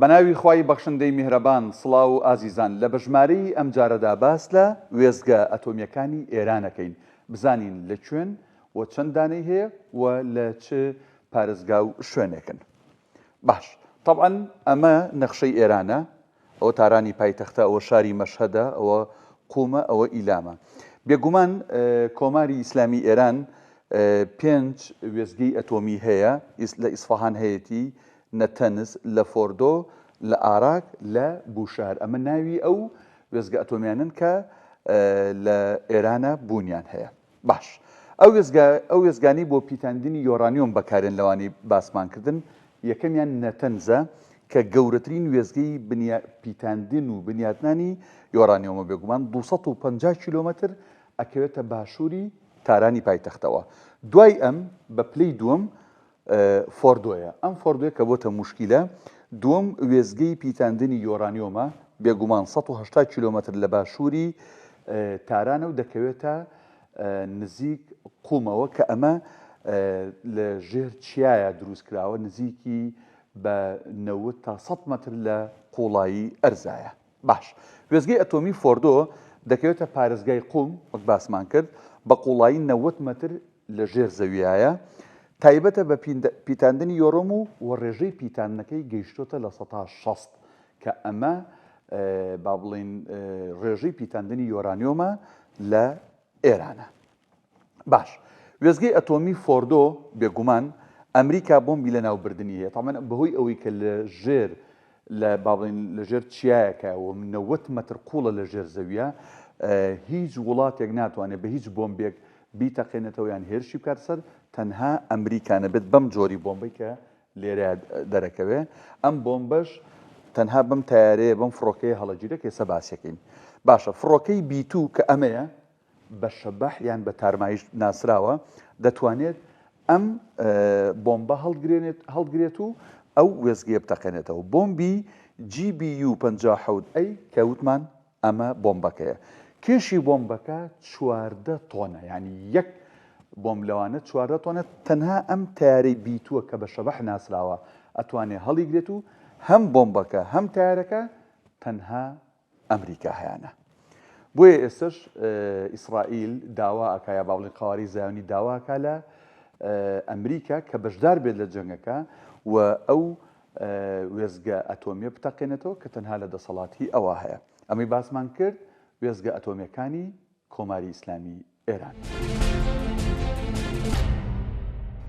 بەناوی خوای بەخشندەی میهرەبان سڵاو ئازیزان لە بەژمارەی ئەمجارەدا باس لە وێستگە ئەتۆمیەکانی ئێران ئەکەین بزانین لە کوێن و چەند دانەی هەیە و لە چ پارێزگا و شوێنێکن باش تەبعەن ئەمە نەخشەی ئێرانە ئەوە تارانی پایتەختە، ئەوە شاری مەشهەدە، ئەوە قومە، ئەوە ئیلامە. بێگومان کۆماری ئیسلامی ئێران پێنج وێستگەی ئەتۆمی هەیە، لە ئیسفەهان هەیەتی، نەتەنز، لە فۆردۆ، لە ئاراک، لە بوشەهر. ئەمە ناوی ئەو وێستگە ئەتۆمیانەن کە لە ئێرانە بوونیان هەیە. باش ئەو وێستگە ئەو وێستگانەی بۆ پیتاندنی یۆرانیۆم بەکارێن لەوانەی باسمان کردن یەکەمیان نەتەنزە کە گەورەترین وێستگەی بنیا پیتاندن و بنیاتنانی یۆرانیۆمە بێگومان 250 کیلۆمەتر ئەکەوێتە باشووری تارانی پایتەختەوە دوای ئەم بە پلەی دووەم فۆردۆیە. ئەم فۆردۆیە کە بۆتە موشکیلە، دووەم وێستگەی پیتاندنی یۆرانیۆمە، بێگومان 180 کیلۆمەتر لە باشووری تارانە و دەکەوێتە نزیک قومەوە کە ئەمە لە ژێر چیایە دروست کراوە نزیکی بە 90 تا 100 مەتر لە قوڵایی ئەرزایە. باش وێستگەی ئەتۆمی فۆردۆ دەکەوێتە پارێزگای قوم وەک باسمان کرد بە قوڵایی 90 مەتر لە ژێر زەویایە، تایبەتە بە پیتاندنی یۆرۆم و و ڕێژەی پیتاندنەکەی گەیشتۆتە 60% کە ئەمە با بڵێین ڕێژەی پیتاندنی یۆرانیۆمە لە ئێرانە. باش وێستگەی ئەتۆمی فۆردۆ بێگومان ئەمریکا بۆمبی لەناوبردنی هەیە تامان بەهۆی ئەوەی کە لە ژێر لە با بڵێین لە ژێر چیایەکە و 90 مەتر قوڵە لە ژێر زەویە هیچ وڵاتێک ناتوانێت بە هیچ بۆمبێک بیتەقێنێتەوە یان هێرشی بکاتە سەر تەنها ئەمریکا نەبێت بەم جۆری بۆمبەی کە لێرە دەرەکەوێ ئەم بۆمبەش تەنها بەم تایارەیە بەم فڕۆکەیە هەڵەگیرە کە ئێستا باسیەکەین باشە فڕۆکەی B-2 کە ئەمەیە بە شەبەح یان بە تارمایش ناسراوە دەتوانێت ئەم بۆمبە هەڵگرێنێت هەڵگرێت و ئەو وێستگەیە بتەقێنێتەوە بۆمبی GBU 57 A کە وتمان ئەمە بۆمبەکەیە. کێشی بۆمبەکە 14 تۆنە، یانی یەک بۆمب لەوانە 14 تۆنە، تەنها ئەم تەیارەی B-2 ە کە بە شەبەح ناسراوە ئەتوانێ هەڵیگرێت و هەم بۆمبەکە هەم تەیارەکە تەنها ئەمریکا هەیانە. بۆیە ئێستەش ئیسرائیل داوا ئەکا یا با بڵێین قەوارەی زایۆنی داوا ئەکا لە ئەمریکا کە بەشدار بێت لە جەنگەکە و ئەو وێستگە ئەتۆمیە بتەقێنێتەوە کە تەنها لە دەسەڵاتی ئەوا هەیە. ئەمەی باسمان کرد وێستگە ئەتۆمیەکانی کۆماری ئیسلامی ئێران.